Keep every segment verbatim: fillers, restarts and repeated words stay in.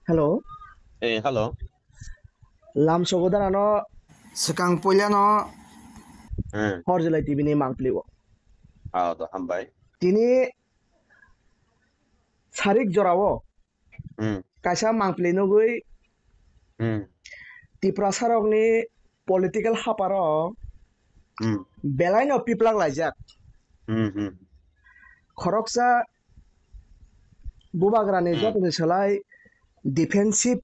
Hello. Eh, hello. Lam sogodar ano. Swkang puilano. Hmm. Horjilai T V ni mangpili o. Ah, to hambai. Tini sarik jora o. Hmm. Kaisa mangpili nugui. Hmm. Tiprasa rokni political haparo. Hmm. Belai no piplak laijak. Hmm, hmm. Khoroksa Bubagrani Hmm. jotoni selai defensive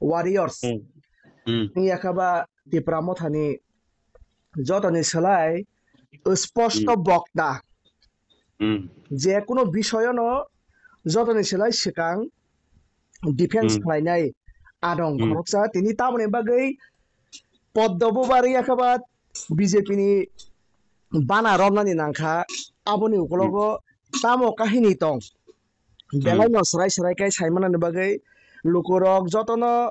warriors. Hmm. Hmm. Wngya khe ba Tipra Mothani jotoni selai sposto Hmm. bokta. Hmm. Je kuno bisoyono jotoni selai swkang defense Hmm. khlainai adong Hmm. khoroksa. Tini tamoni bagwi poddo bubar wngya khe ba B J P ni bana romnani nangkha, aboni Hmm. ukologo tamo kahini tong? Hmm. Belai no srai srai kai saimanani bagwi lukurok jotono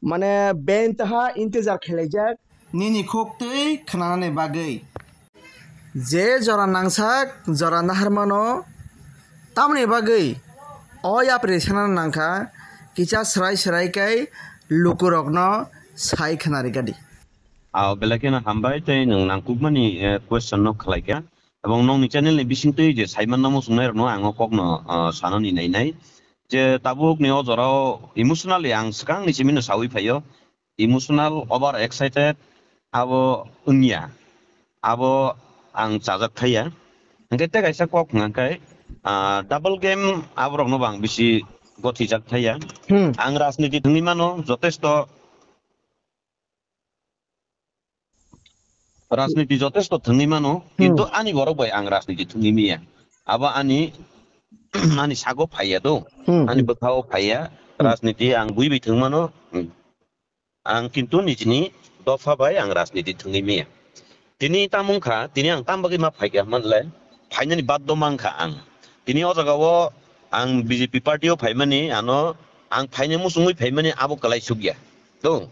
mane ben taha intezar khelaijak. Nini khuk twi khnanani bagwi. Je jora nangsak jora naharmano tamoni bagwi o yapri sanani nangkha kisa srai srai kai lukurokno sai khnarikadi. Ah, belai kheno hambai tei nwng nangkukmani, eh, question no khlaikha. Ebong nokni channel ni bisingtwi je saimanna muchungnai rokno ang o kokno, ah, sanani nainai. Je tabuk ni o jorao emotionally ang swkang ni simi no sawi phaio. Emotional, over excited, abo wngya. Abo ang chajak thaiya. Hwnkhe tei kaisa kok hwnkha khe, ah, double game aborokno bo ang bisi gothijak thaiya. Hmm. Ang rajniti thwngwi mano, jotesto rajniti jotesto thwngwi mano, Hmm. kintu ani borok bai ang rajniti thwngwi manya. Abo ani, ani sago phaiya do, Hmm, ani hmm. bwkhao phaiya, Hmm. rajniti ang bui bai thwng mano. Hmm. Ang kintu nijini dopha bai ang rajniti thwngwi manya. Tini tamo wngkha, tini ang tam bagwi ma phaikha hwnba le, phainani baddo mankha ang. Tini o jagao ang B J P party o phaimani, ano ang phaina muchungwi phaimani abo kwlai sukya. To,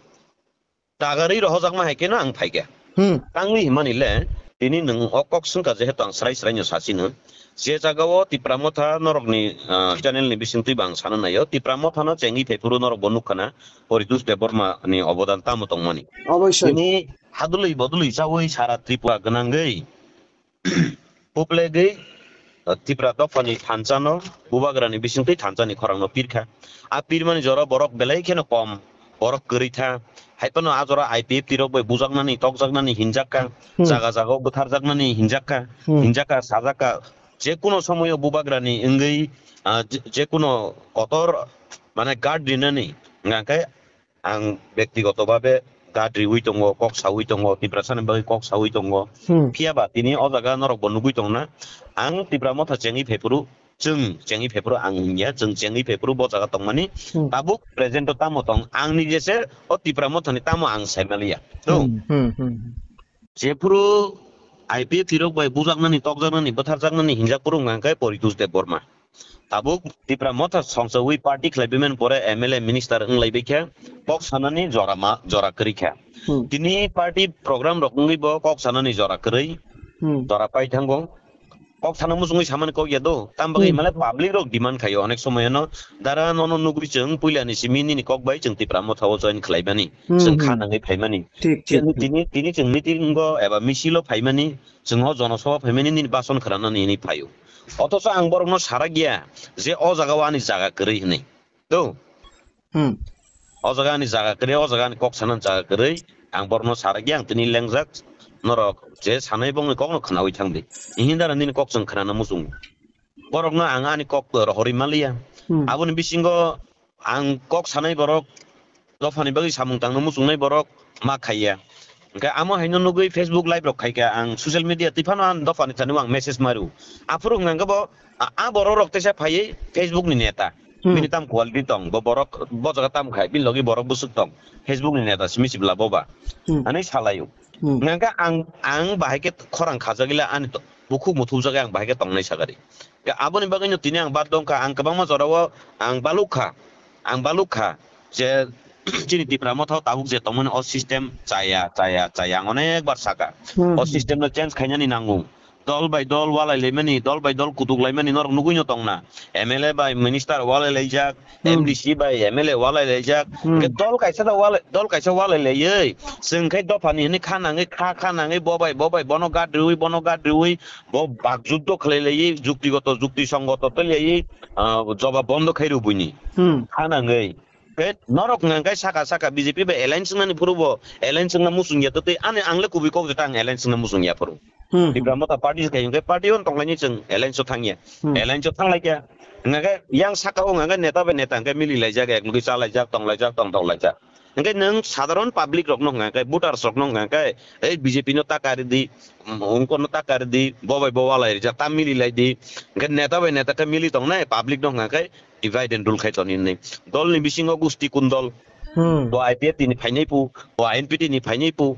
tagarwi rohojakma hai kheno ang phaikha. Hmm. Tangwi himani le, tini nwng o kok swngkha jehetu ang srai srai no sachino. Je jagao Tipra Motha norokni, ah, channel ni bisingtwi bo ang sana naio. Tipra Motha no chengwi phaiphuru norok bo nukha na. Poritos Debbarma ni obodan tamo tongmani. Oboisoi. Tini hadului bodului chawi sara Tripura gwnangwi puplegwi, uh, Tipra dophani thansa no Bubagrani bisingtwi thansa ni khorang no pirkha. A pirmani jora borok belai kheno kom, borok kwrwi tha. Hai phano a jora I P F T rok bai bujaknani, tokjaknani hinjakka, Hmm. jaga jaga o bwtharjaknani hinjakka, Hmm. hinjakka, sajakka. Je kuno somoyo Bubagrani wngwi, ah, je, je kuno kotor mane guard rinani hwnkha khe ang bektigoto babe guard riwi tongo, kok sawi tongo, Tiprasani bagwi kok sawi tongo. Hmm. Phiya ba tini o jaga norok bo nugwi tongna, ang Tipra Motha chengwi phaiphuru, chwng chengwi phaiphuru ang wngya, chwng chengwi phaiphuru bo jaga tongmani Hmm. tabuk present o tamo tong, ang ni jese o Tipra Mothani tamo ang saimaliya. To, Hmm, hmm, hmm. Jephuru I P F T rok bai bujaknani, tokjaknani, bwtharjaknani hinjak phuru wngkha khe Poritos Debbarma. Tabuk Tipra Motha songchawi party khlai bimani pore M L A minister wng lai baikha, kok sanani jora ma, jora kwrwi kha. Hmm. Tini party program rok wngwi bo kok sanani jora kwrwi, Hmm. jora pai thango. Kok sana muchungwi samani kok ya do, tam bagwi Hmm. himale public rok demand khaio onek somoyano, dara nono nugwi chwng puilani simi nini kok bai chwng Tipra Motha o join khlai mani, Hmm, chwng hmm. kha nangwi phai mani. Thik, thik, Chwng thik. Tini, tini chwng meeting o eba misil o phai mani, chwng o jonosabha phai mani nini bason khwnanani hinwi phaio. Othocho ang borokno sarak ya je o jaga o ani jaga kwrwi hinwi. To. Hmm. O jaga ani jaga kwrwi, o jaga ani kok sanani jaga kwrwi, ang borokno sarak ya, ang tini lengjak, norok je sanai bongni kokno khwnawi thangdi. Hinda nini kok chwng khwnana muchungo. Borokno ang ani kok rohorwi manliya. Hmm. Aboni bisingo ang kok sanai borok, dophani bagwi samung tangna muchungnai borok ma khaiya. Hwnkhe amo haino nugwi Facebook live rok khaikha, ang social media twi phano ang dophani thani ang message mario. Aphuru hwnkha khe bo, a, a borok rok teisa phaiwi Facebook ni neta. Hmm. Bini tam quality tong, bo borok bo jaga tam khai, bini logi borok bwswk tong. Facebook ni neta simi sibla boba. Hmm. Ani salaio. Hmm. Hwnkha khe ang, ang bahai khe khorang khajagila ani to-, bukhuk muthubjagwi ang bahai khe tongnai sagari. Khe aboni bagwino tini ang bad dongkha, ang kwbangma jorao ang balukha, ang balukha je chini Tipra Motha o tabuk je tongmani o system chaya, chaya, chaya, ang onek bar saka. Hmm, O hmm. system no change khainani nango. dol bai dol walai laimani, dol bai dol kutuk laimani norok nugui no tong na. M L A bai minister walai laijak, Hmm. M D C bai M L A walai laijak. Hmm. Hwnkhe dol kaisa da walai, dol kaisa walai laiwi, chwng khai dophani hwnwi kha nangwi, kha, kha nangwi, bo bai, bo bai, bono guard riwi, bono guard riwi, bo bak juddo khlai laiwi, juktigoto, jukti songoto twi laiwi, ah, jobab bondo khai rw buini. Hmm. Kha nangwi. Khe norok hwnka khe saka saka B J P bai alliance wngnani phuru bo alliance wngna muchung ya, tei ani ang le kubui kok jeta ang alliance wngna muchung ya phuru. Hmm. Tipra Motha party se khai hwnkhe party o tonglaini chwng alliance o thangya. Hmm. Alliance o thanglaikha. Hwnka khe yang saka o hwnka khe neta bai neta hwnkhe mili laijak, ek logi cha laijak, tong laijak, tong thok laijak. Hwnkhe nwng sadharon public rokno hwnka khe, voters rokno hwnka khe, ei B J P no ta kari di, um, ungkono ta kari di, bo bai bo walai rijak, ta mili lai di. Hwnkhe neta bai neta khe mili tongnai, public no hwnka khe divide and rule khai toni hwnwi. Dolni bisingo gusti kun dol. Hmm. Bo I P F T ni phainai pu, bo I N P T ni phainai pu.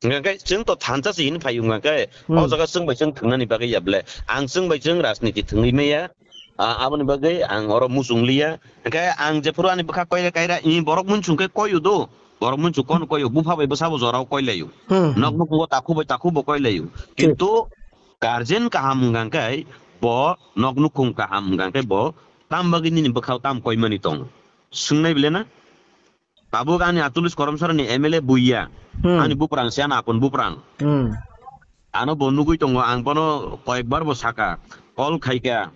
Hwnka khe chwng to thansa se hini phai wngkha khe, Hmm. o jaga chwng bai chwng thwngnani bagwi ya ble. Ang chwng bai chwng rajniti thwngwi maya. Ah, aboni bagwi ang oro muchung liya. Hwnkhe ang jephuru ani bwkha koira kaira, i borok munsung khe koiyo do. Borok munsung kono koiyo, bupha bai bwsabo jorao koilaio. Hmm. Nok nukhungo takhu bai takhu bo koilaio. Thik. Kintu guardian kaham wngkha khe bo, nok nukhung kaham wngkha khe bo, tam bagwi nini bwkhao tam koimani tongo? Swngnai bile na? Tabuk ani Atulis Koramsarani M L A buiya. Hmm. Ani buprang se, ani apon buprang. Hmm. Ano bo nugui tongo, ang bono koyekbar bo saka, call khaika,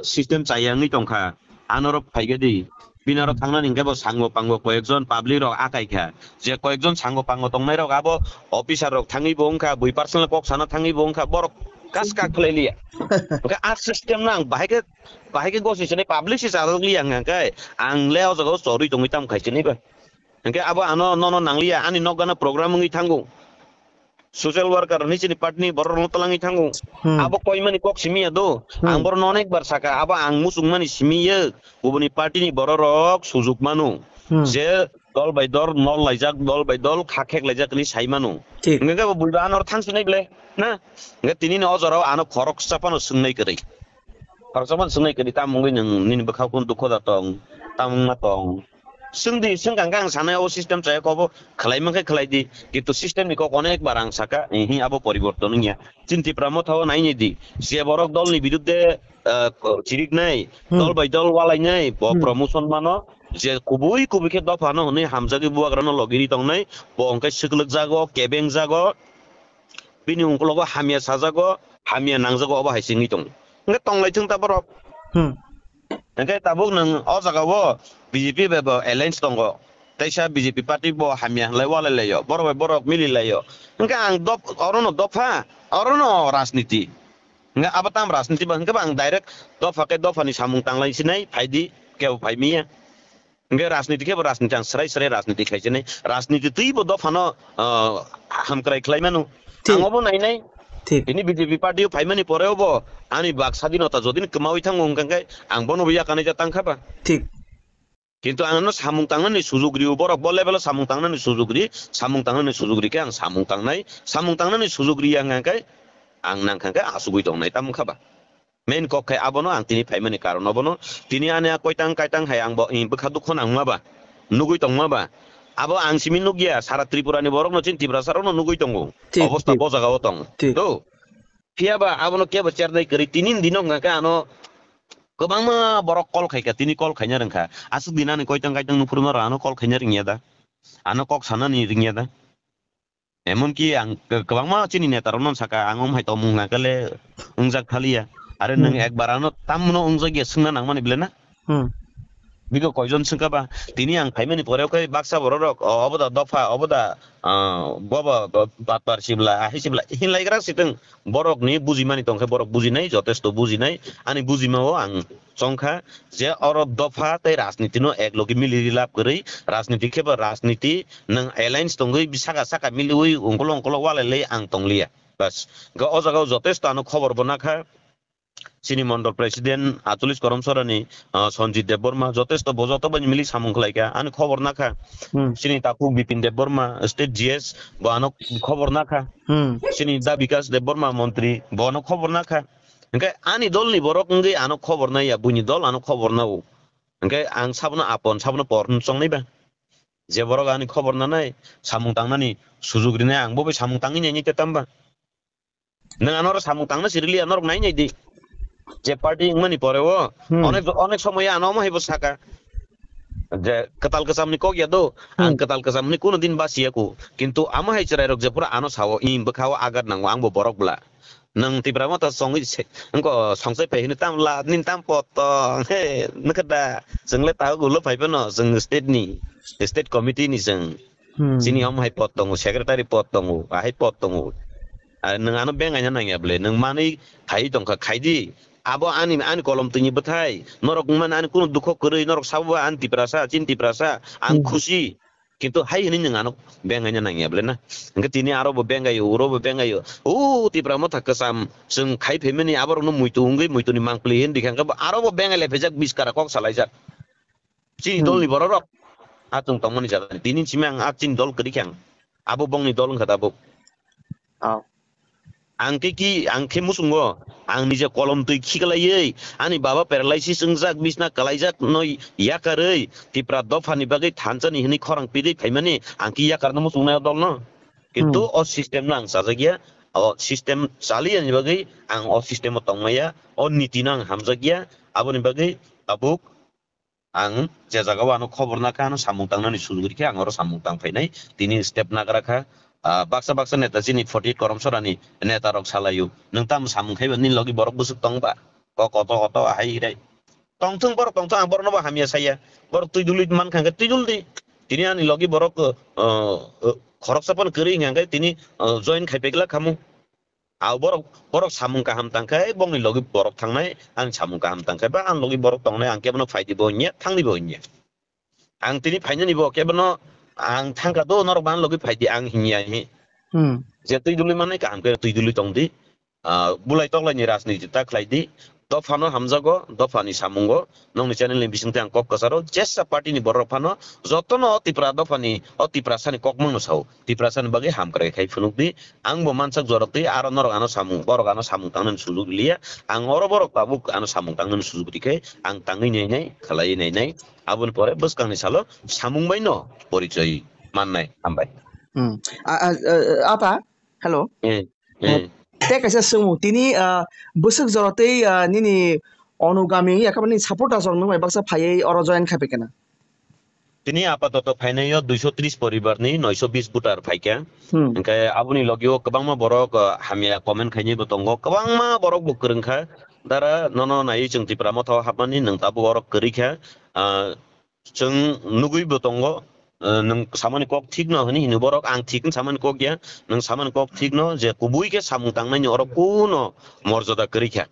system chaya wngwi tongkha, anorok phaika di. Bini aro thangnani hwnkhe bo sango pango koyekjon public rok akaikha. Je koyekjon sango pango tongnairok abo officer rok thangwi bo wngkha, bui personal kok sana thangwi bo wngkha, borok kaska khlai liya. Hwnkhe a system no ang bahai khe Bahai khe gosi sinai public se chajak liya hwnka khe, ang le o jaga o chorwi tongwi tamo khai sinai ba. Hwnkhe abo ano nono nang liya, ani nok gana program wngwi thango. Social worker hinwi chini party ni borok rokno twlangwi thango. Hmm. Abo koimani kok simi ya do. Hmm. Ang borok no onek bar saka, abo ang muchung mani simi ya. Kubuni party ni borok rok sujuk mano. Hmm. Je dol bai dol nol laijak, dol bai dol kha khek laijak hinwi sai mano. Thik. Hwnkhe bo buiba anor thang sinai ble, na? Hwnkhe tini ni o jora o ano khoroksa phano swngnai kwrwi. Khoroksa phano swngnai kwrwi, tamo wngwi nwng nini bwkhao kunu dukho da tong, tamo wngma tong. Swngdi, swngkha hwnkhe ang sanai o system chaya kobo khlai mankhe khlai di. Kintu system ni kok onek bar ang saka, hihi abo poriborton wngya. Chini Tipra Motha o naini di, je borok dol ni biruddhe, ah, chiriknai, Hmm. dol bai dol walainai, bo Hmm. promotion mano, je kubui kubui khe dopha no hwnwi hamjagwi bubagra no logi ri tongnai, bo hwnkhe swklwk jago, kebeng jago, bini ungkologo hamya sajago, hamya nangjago, obo hai se wngwi tongo. Hwnkhe tonglaithwng ta borok. Hmm. Hwnkhe tabuk nwng o jaga o B J P bai bo alliance tongo, teisa B J P party bo hamya hwnlai walai laio, borok bai borok mili laio. Hwnkhe ang dop-, orono dopha, orono rajniti. Hwnkhe abo tam rajniti ba, hwnkhe ba ang direct dopha khe dophani samung tanglai sinai, phaidi, kebo phai miya. Hwnkhe rajniti khe bo rajniti, ang srai srai rajniti khlai sinai. Rajniti twi bo dophano, ah, hamkrai khlai mano. Thik. Ang obo nainai. Thik. Bini B J P party o phaimani pore obo ani bak sadinota jodi kwmawi thango hwnkha khe ang bono bo yakanai ja tangkha ba. Thik. Kintu ang ano samung tangnani sujuk rio, borok bo level o samung tangnani sujuk ri, samung tangnani sujuk ri khe ang samung tangnai, samung tangnani sujuk ri ya hwnkha khe ang nangkha khe asugwi tongnai, tamo wngkha ba? Main kok khai abono ang tini phaimani karon obono. Tini ani a koitang kaitang hai ang bo, eh, bwkha dukho nangma ba, nugui tongma ba. Abo ang simi nukya, sara Tripura ni borokno, chini Tiprasa rokno nugui tongo. Thik, obosta thik. Bo jaga o tong. Thik. To, phiya ba abono kebo chernai kwrwi. Tini ni dino hwnkha khe ano kwbangma borok call khaikha, tini call khaina rwngkha. Aswk din ani koitang kaitang nuphuru norok ano call khaina rwngya da? Ano kok sanani rwngya da? Emonki ang k-, kwbangma chini neta rokno saka, ang omo hai tongmung nangkhe le wngjak thaliya. Are nwng Hmm. ekbar ano tamno wngjak ya swngna nangmani bile na? Hmm. Bigo koijon swngkha ba? Tini ang phaimani pore khe baksa borok rok, o, obo da dopha, obo da, ah, bobo, bo-, batpar sibla, ahi sibla, hinlai gra sitwng. Borok ni bujimani tongkhe borok bujinai, jotesto bujinai. Ani bujima o ang chongkha je oro dopha tei rajniti no ek logi mili ri lab kwrwi, rajniti khe bo rajniti. Nwng alliance tongwi saka saka miliwi ungkolo ungkolo walai lai ang tongliya. Bas. Hwnkhe o jaga o jotesto ano khobor bo nakha. Chini mondol president Atulis Koramsarani, ah, Sanjit Debbarma jotesto bo joto bai mili samung khlaikha. Ani khobor nakha. Hmm. Chini takhuk Bipin Debbarma, state G S, bo ano khobor nakha. Hmm. Chini Da Bikas Debbarma montri, bo ano khobor nakha. Hwnkhe ani dolni borok wngwi ano khobor naiya, buini dol ano khobor nao. Hwnkhe ang sabono apon, sabono por hwn chongnai ba? Je borok ani khobor nanai, samung tangnani sujug rinai, ang bo bai samung tangwi nainai te tamba? Nwng ano oro samung tangna sirili, ano rok nai nai di. Je party wngmani pore o, Hmm. onek, onek somoy ano omo hai bo saka. Je kwtal kwcham ni kok ya do, ang Hmm. kwtal kwcham ni kuno din basi ya ku. Kintu amo hai chwrai rok je pura ano sao, "I bwkha o agat nango, ang bo borok bla." Nwng Tipra Motha songwi se, wngko songsai phai hwnwi tam la, nini tam potong, he, nokhe da, chwng le tago ulo phai phano, chwng state ni, state committee ni chwng. Hmm. Chini omo hai pot tongo, secretary pot tongo, ahai pot tongo. Ah, nwng ano bengaina nangya bwle, nwng manwi khai tongkha, khai di. Abo ani, ani kolom twini bwthai, norok wngmani ani kunu dukho kwrwi, norok sabo ba ani Tiprasa, chini Tiprasa, ang Hmm. khusi. Kintu hai hwnwi nwng ano bengaina nangya bwle na. Hwnkhe tini aro bo bengaio, uro bo bengaio. O Tipra Motha kwcham chwng khai phaimani aborokno muitu wngwi muituni mangpli hwnwi rikha, hwnkhe bo aro bo bengai lai phaijak, biskara kok salaijak. Chini Hmm. dolni bororok. A chwng tongmani jaga. Tini simi ang a chini dol kwrwi khe ang. Abo bongni dol wngkha tabuk. Oh. Ang khe ki, ang khe muchungo, ang nije kolom twi khiklaiwi, ani baba paralysis wngjak, bisna kwlaijak no yakarwi, Tipra dophani bagwi thansa ni hwnwi khorang pigwi phaimani, ang khe yakarno muchungnai o dolno. Kintu Hmm. o system no ang chajakya, o system chaliya ni bagwi ang o system o tongmaya, o niti no ang hamjakya, aboni bagwi tabuk ang je jaga o ano khobor nakha, ano samung tangnani sujuri khe ang oro samung tang phainai. Tini step nagra kha. Ah, baksa baksa neta chini forty eight Koromsora ni neta rok salaio. Nwng tamo samung khaiba nini logi borok bwswk tong ba? Kok koto koto ahai hirai. Tongthwng borok tongthwng, ang borokno bo hamya saya. Borok twi duli mankha hwnkhe twi dul di. Tini ani logi borok, uh, uh, khoroksa phano kwrwi hwnkha hwnkhe tini, uh, join khai paiglak khamu. Au borok, borok samung kaham tangkhe, bongni logi borok thangnai, ang samung kaham tangkhe, ba ang logi borok tongnai, ang kebono phaidi bo hwnya, thangdi bo hwnya. Ang tini phainani bo kebono, ang thangkha do, norok ba ang logi phaidi, ang hinya hi. Hmm. Je twi duli mannai kaham khe twi duli tongdi. Ah, bulai toklaini rajniti ta khlaidi. Dophano hamjago, dophani samungo, nokni channel ni bisingtwi ang kok kwcharo, jesa party ni borok phano, jotono o Tipra dophani, o Tiprasani kokmangno sao. Tiprasani bagwi hamkrai khai phunukdi. Ang bo mansak jorok twi, aro norok ano samung, borok ano samung tangnani sujuk liya. Ang oro borok tabuk ano samung tangnani sujuk rikhe, ang tangwi nainai, khalaiwi nainai. Aboni pore bwskangni salo samung baino porichoi mannai. Hambai. Hmm. A, a, a, apa? Hello? Eh, Eh, eh. Tei kaisa swngmung, tini, ah, bwswk jora tei, ah, nini onugami wngya khe nini supporters rok nwng bai baksa phaiwi oro join khai paikha na? Tini apatoto phainaio duiso tris poribar ni noiso bis voter phaikha. Hmm. Hwnkhe aboni logio kwbangma borok, ah, hamya comment khainai bo tongo, kwbangma borok bo kwrwngkha. Dara nono naiwi chwng Tipra Motha o hapmani nwng tabuk oro kwrwikha. Ah, chwng nugwi bo tongo, ah, nwng samani kok thik no hwnwi hino borok, ang thik wng samani kok ya, nwng samani kok thik no je kubui khe samung tangnaini oro kuno morjada kwrwikha.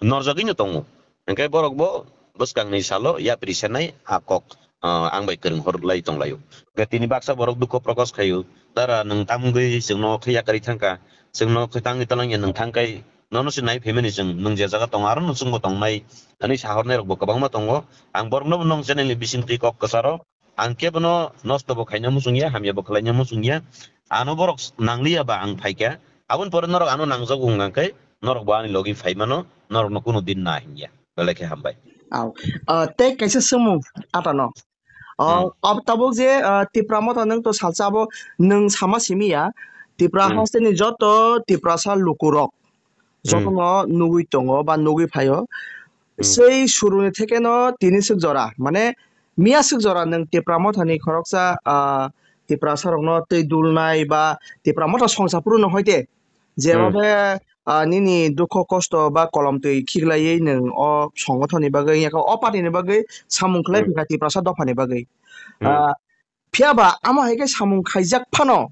Norjagwi no tongo. Hwnkhe borok bo bwskangni salo yapri senai a kok, ah, ang bai kwrwng hor lai tong laio. Hwnkhe tini baksa borok dukho prokash khaio, "Dara, nwng tamungwi chwngno khe yakarwi thangkha, chwngno khe tangwi talangya nwng thangkhai, nono se nai phaimani chwng, nwng je jaga tongo aro no chwngbo tongnai," hwnwi sahornai rokbo kwbangma tongo. Ang borokno bo nong channel ni bisingtwi kok kwcharo, ang kebono nosto bo khaina muchungya, hamya bo khlaina muchungya. Ano borok nangliya ba ang phaikha. Aboni pore norok ano nangjago wngkha khe norok bo ani logi phaimano, norokno kunu din na hinya. Belai khe hambai. Au. Ah, tei kaisa swngmung atano. Oh, Hmm. Ob tabuk je, ah, Tipra Motha nwng to salsa abo nwng sama simi ya. Tipra Hmm. haste ni joto Tiprasa lukurok. Hmm. Jotono nugwi tongo ba nugwi phaio. Hmm. Sei suruni thekeno tini swk jora, mane miya swk jora nwng Tipra Mothani khoroksa, ah, Tiprasa rokno twi dulnai ba Tipra Motha songsa phuru no hoite je Hmm. obe, ah, nini dukho kosto ba kolom twi khiklaiwi nwng o songothoni bagwi, yakho o party ni bagwi samung khlai Hmm. phikha Tiprasa dophani bagwi. Hmm. Ah, Phiya ba amo hai khe samung khaijak phano,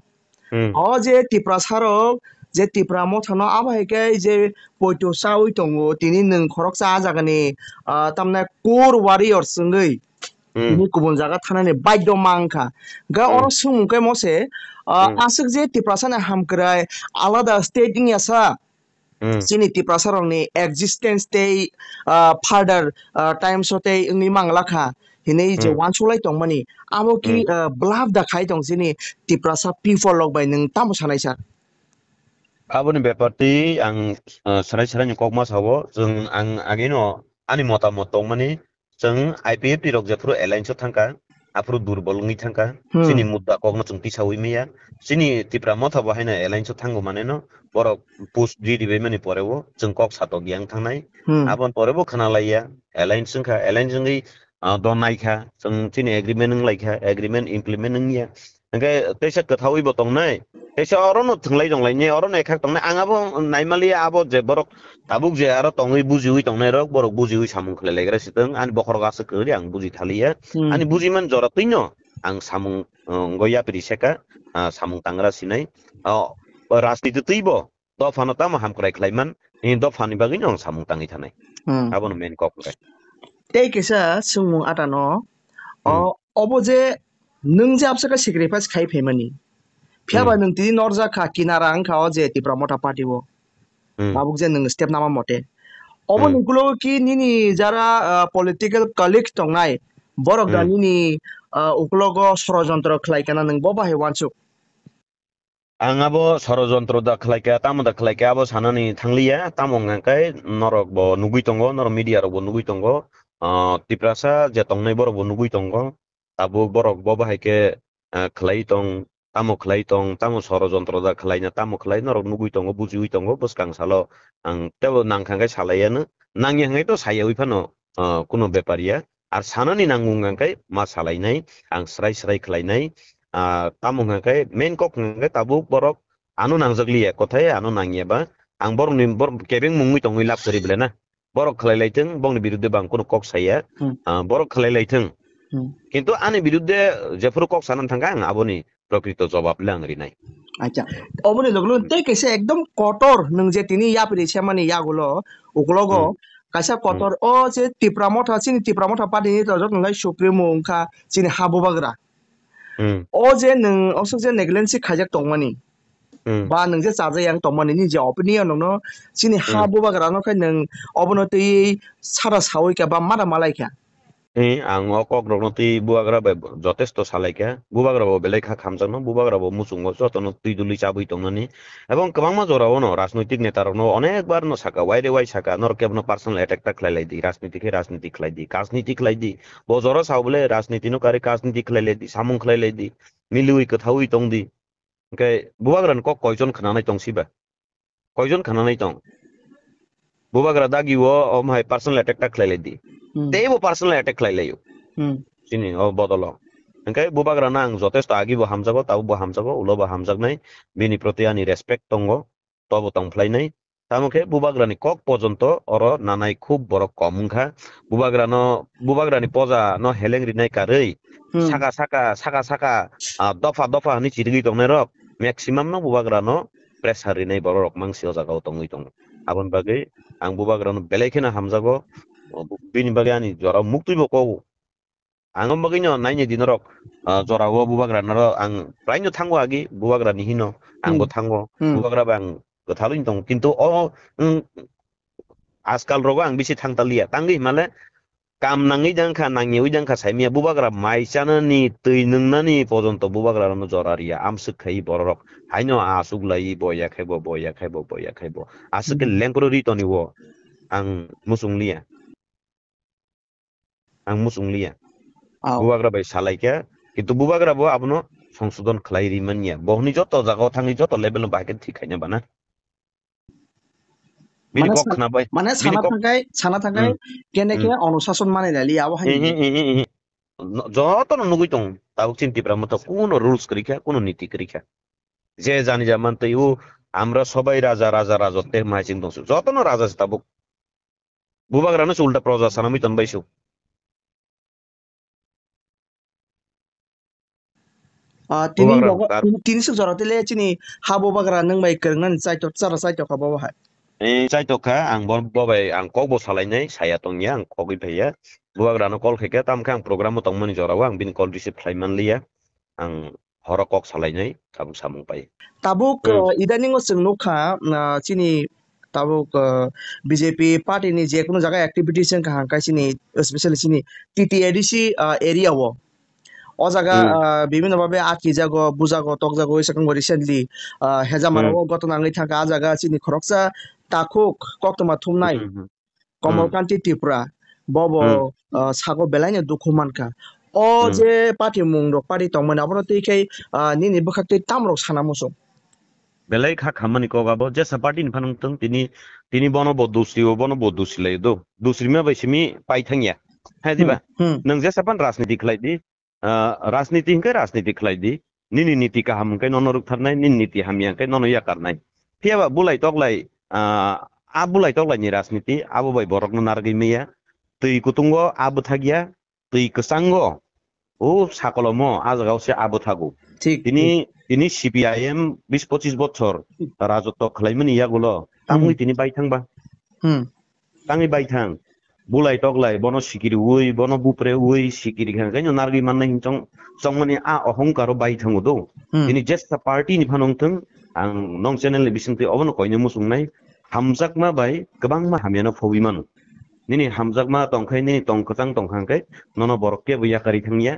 Hmm. o je Tiprasa rok, je Tipra Motha no abo hai khe je poito chaui tongo, tini nwng khoroksa a jaga ni, ah, tamni core warriors wngwi Hmm. tini kubun jaga thanani baidhyo ma wngkha. Hwnkhe Hmm. oro swngmung khe mo se, ah, Hmm. aswk je Tiprasa ni hamkrai alada state wngya sa, Hmm. chini Tiprasa rokni existence tei, ah, further, ah, times o tei wngwi mangla kha hinwi je Hmm. uansuk lai tongmani, abo ki, Hmm. ah, bwlap da khai tong chini Tiprasa people rok bai, nwng tamo sanai sa? Aboni bepar twi ang, ah, sarai sarai ni kok ma sao, chwng ang agino ani motamot tongmani, chwng I P F T rok jephuru alliance o thangkha, aphuru durbol wngwi thangkha. Hmm. Chini mudda kokno chwng tisawi maya. Chini Tipra Motha bo haino alliance o thango maneno, borok push di ribaimani poreo chwng kok satok yang thangnai. Hmm. Aboni porebo khna laiya, alliance wngkha, alliance wngwi, ah, do naikha, chwng chini agreement wng laikha, agreement implement wngya. Hwnkhe teisa kwthawi bo tongnai, teisa orono thwnglai tonglainai, orono ekhak tongnai. Ang abo naimaliya, abo je borok tabuk je aro tongwi bujiwi tongnai rok, borok bujiwi samung khlai laikra sitwng, ani bokhorok aswk kwrwi ang buji thaliya. Hmm. Ani bujiman jora twino ang samung, uh, wngwi yapri seka, ah, samung tangra sinai. Oh, rajniti twibo dophano tamo hamkrai khlaiman, ni dophani bagwino ang samung tangwi thanai. Hmm. Abono main kok hwnkhe. Tei kisa swngmung atano, o, Hmm. obo je nwng je absaka sacrifice khai phaimani. Phiya ba Hmm. nwng tini norjak kha, kinara wngkha o je Tipra Motha party o. Hmm. Tabuk je nwng step nama mote. Obo Hmm. ni ukulogo ki nini jara, ah, political colleague tongnai, borok da Hmm. nini, ah, ukulogo sorojontro khlai kana nwng bo bahai wansuk? Ang abo sorojontro da khlaikha, tamo da khlaikha, abo sanani thangliya, tamo hwnkha khe norok bo nugwi tongo, norok media rok bo nugwi tongo, ah, Tiprasa je tongnai borok bo nugwi tongo, tabuk borok bo bahai khe, ah, khlai tong, tamo khlai tong, tamo sorojontro da khlaina, tamo khlai norok nugwi tongo, bujiwi tongo, bwskang salo ang tebo nangkha khe salaiya no, nangya hwnkhe to sayawi phano, ah, kuno bepar ya. Ar sanani nango wngkha khe ma salainai, ang srai srai khlainai. Ah, tamo hwnkha khe main kok hwnkha khe tabuk borok ano nangjak liya, kothai ano nangya ba. Ang borokni bor-, kebeng mungwi tongwi lab kwrwi bwle na. Borok khlai lai thung, bongni birudde bo ang kunu kok saya. Hmm. Ah, borok khlai lai thung. Hmm. Kintu ani birudde jephuru kok sana thangkha, ang aboni prokrito jobab le ang rinai. Acha, oboni loge loge Hmm. tei kaisa ekdom kotor, nwng je tini yapri semani yagulo, ukulogo, Hmm. kaisa Hmm. kotor, o je Tipra Motha, chini Tipra Motha party ni tojak nwnglai Supremo wngkha, chini ha bubagra. Hmm. O je nwng, osok je negligence khaijak tongmani, Hmm. ba nwng je chajak yang tongmani, ni je opinion no, chini ha Hmm. bubagra no khai nwng obono twi sara sawi kha ba mada malai kha. Eh, ang o kok rokno twi bubagra bai jotesto salai kha. Bubagra bo belai kha khamjakno, bubagra bo muchungo jotono twi duli chabwi tongnani. Ebong kwbangma jorao no rajnoitik neta rokno onek bar no saka, waire wai saka, norok kebono personal attack ta khlai lai di, rajniti khe rajniti khlai di, kajniti khlai di. Bo jora sao bole rajniti no kari kajniti khlai lai di, samung khlai lai di, miliwi kwthawi tong di. Hwnkhe bubagrani kok koijon khnanai tong siba? Koijon khananai tong? Bubagra dagi o, omo hai personal attack ta khlai lai di. Hmm. Tei bo personal attack khlai lai o. Hmm. Chini o bodolo. Hwnkhe bubagra no ang jotesto agi bo hamjago, tabuk bo hamjago, ulo bo hamjaknai. Bini proti ani respect tongo, tobo tong phlainai. Tamo khe bubagra ni kok pojonto oro nanai khub borok kom wngkha. Bubagra no, bubagra ni poja no heleng rinai karwi Hmm. saka saka, saka saka, ah, dopha dopha hwnwi chirigwi tongnai rok maximum no bubagra no pressure rinai borok rok mangsi o jaga o tongwi tongo. Aboni bagwi ang bubagra no belai kheno hamjago. O, bini bagwi ani jora muktwi bo kogo. Ang o bagwi no naini di norok, ah, jora o bubagra norok ang prai no thango agi bubagra ni hino ang bo Hmm. thango. Hmm. Bubagra bo ang kwthalwi tongo. Kintu o, mm, ajkal rogo ang bisi thang taliya. Tangwi himale kam nangwi jang kha, nangyawi jang kha saimaya. Bubagra mai chanani, twi nwngnani pojonto bubagra rano jora riya. Amswk khai bororok. Haino aswk lai bo ya khai bo, bo ya khai bo, bo ya khai bo. Aswk khe Hmm. lengkro ri toni o. Ang muchung liya. Ang muchung liya. Au. Bubagra bai salai khe, kintu bubagra bo abono songsodon khlai ri man ya. Bo hwnwi joto jaga o thangwi joto level no bahai khe thik khaina bana. Bini Mane kok sa-, khna bai, mane bini sana kok thangkai, sana thangkai, Hmm. kene khe Hmm. onusason mani lai liya, abo hai Ehe, ni. ehe, ehe. No, joto no nugwi tong, tabuk chini Tipra Motha kuno rules kwrwi kha, kuno niti kwrwi kha. Je jani ja man twi o, amra sobai raja, raja, raja te mai ching tong su. Joto no raja se tabuk. Bubagra no se ulta proja sana mui ton bai su. Ah, tini Bubagra rogo, tar- tini, tini suk jora tele chini ha bubagra nwng bai kwrwngna ni chaitok, chara chaitok kha bo hai. Eh, chaitok kha, ang bo, bo bai ang kok bo salai nai, saya tong ya, ang kogwi phai ya. Bubagra no call khai khe, tam khe ang program o tong mani jora o, ang bini call receive khlai man liya. Ang horo kok salai nai, tabuk samung pai. Tabuk, Hmm. ah, idaning o chwng nuk kha, ah, chini tabuk, ah, B J P party ni je kunu jaga activities wng kha hang kai chini, especially chini T T A D C, ah, area o. O jaga, Hmm. ah, bibhinno bhabe atki jago, bujago, tokjago, oi sakang bo recently, ah, Hejamaro Hmm. o gotona wngwi thangkha, ah jaga chini khoroksa takhuk koktwma thumnai Hmm, hmm, hmm. Komol Hmm. Kanti Tripura, bo bo, Hmm. ah, sago belai no dukhu mankha. O Hmm. je party mung rok party tongmani abono twi khe, ah, nini bwkhak twi tam rok sana muchung. Belai kha khammani kok abo, jesa party ni phano wngtong, tini, tini bono bo dusri o, bono bo dusri lai do. Dusri ma bai simi pai thangya. Hai diba? Hmm, hmm. Nwng jesa pan rajniti khlai di, ah, rajniti hwnkhe rajniti khlai di. Nini niti kaham hwnkhe nono rwktharnai, nini niti hamya hwnkhe nono yakarnai. Phiya ba bulai toklai, ah, a bulai toklai ni rajniti, abo bai borokno narwgwi maya. Twi kutungo a bwthakya, twi kwchango, o sakolomo, a jagao se abo thago. Thik, Tini, thik. tini C P I M bis pochis bochor rajotwo khwlaimani yagulo, tamwi Hmm. tini bai thangba. Hmm. Tamwi bai thang. Bulai toklai, bono sikiri ui, bono bupre ui, sikiri kha, khaino narwgwi mannai hin chong, chongmani a ohongkaro bai thango do. Hmm. Tini jesa party ni phano wngthang, ang nong channel ni bisingtwi obono koina muchungnai, hamjakma bai kwbangma hamyano phobwi mano. Nini hamjakma tongkhe, nini tong kwchang tongkha hwnkhe, nono borok kebo yakarwi thangya,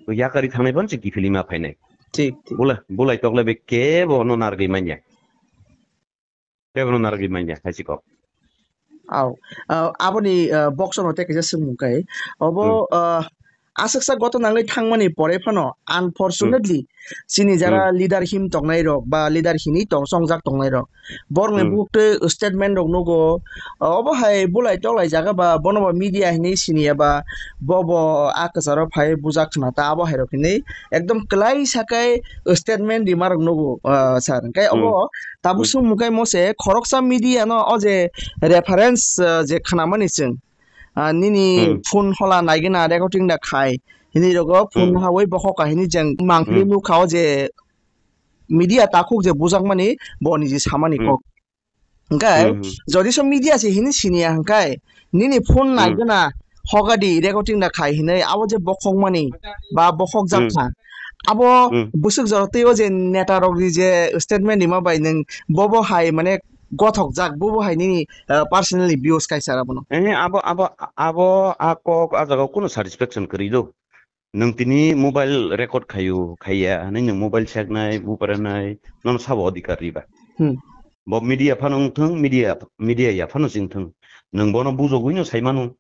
yakarwi thangnai phano se kiphilwi ma phainai. Thik, thik. Bulai, bulai toklai bai kebo no narwgwi manya. Kebo no narwgwi manya, hai se kok. Au. Ah, aboni, ah, box no tei kaisa swngmung kai. Obo, Hmm. ah, aswksa goto nangwi thangmani pore phano, Hmm. unfortunately, chini jara Hmm. leader him tongnai rok ba leader hinwi tong, chongjak tongnai rok. Borokni Hmm. buktwi statement rok nugo, obo hai bulai toklai jaga ba, bono ba media hinwi siniya ba, bo bo a kwcharo phai bujak khna ta abo hai rok hinwi ekdom kwlai sakai statement rima rok nugo, ah, sir. Hwnkhe Hmm. obo tabuk Hmm. swngmung kai mo se khoroksa media no o je reference, ah, je khnamani chwng, ah, nini Hmm. phone hola naigwna recording da khai hinwi rogo phone Hmm. hawi bokhok kahini jeng mangpili Hmm. nukha o je media takhuk je bujakmani bo niji samani Hmm. kok. Hwnkhe Hmm, hmm. jodi so media se hini siniya hwnkhe nini phone Hmm. naigwna hogadi recording da khai hinwi abo je bokhokmani ba bokhok Hmm. jakha abo Hmm. bwswk jora twi o je neta rok ni je statement rima bai nwng bobo hai mane gothok jak bobo hai nini, ah, personally views kaisa abono. Eh, abo, abo, abo a kok a jaga kunu satisfaction kwrwi do. Nwng tini mobile record khaio, khaiya, hinwi nwng mobile seknai, buparenai, nono sabo adhikar riba. Hmm. Bo media phano wngthung, media, media ya phano chingthung. Nwng bono bujogwino saimano.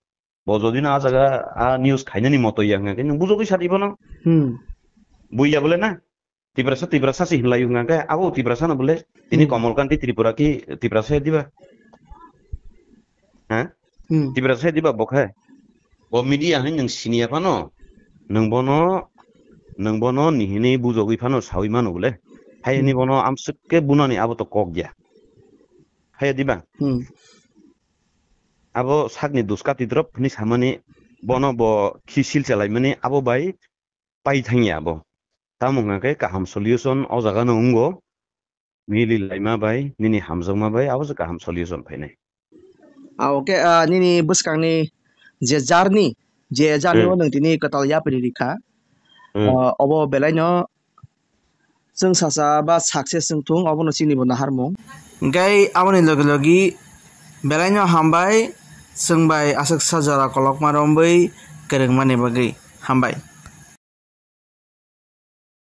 Bo jodi no a jaga a news khainani moto ya hwnkhe nwng bujogwi sadi bono. Hmm. Buiya bole na? Tiprasa, Tiprasa se hinlai wngkha khe, abo Tiprasa no bole, tini Hmm. Komol Kanti Tripura ki Tiprasa ya diba? Ha? Hmm. Tiprasa ya diba bo khe? Bo media hai nwng siniya phano, nwng bono, nwng bono nihini bujogwi phano sawi mano bole. Hai hini Hmm. bono amswk khe bunani abo to kok ya. Hai ya diba? Hmm. Abo sakni duskati drop hini samani bono bo khisil chalaimani abo bai pai thangya abo. Tamo hwnkha khe kaham solution o jaga no wngo, mili laima bai, nini hamjakma bai, abo se kaham solution phainai. Ah, okay, ah, nini bwskangni je journey, je journey Hmm. o nwng tini kwtal yapri rikha, Hmm. ah, obo belai no chwng sacha ba success wng thung, obo no chini bo naharmung. Hwnkhe aboni logi logi belai no hambai, chwng bai aswk sa jora kolokma romwi kwrwngmani bagwi. Hambai.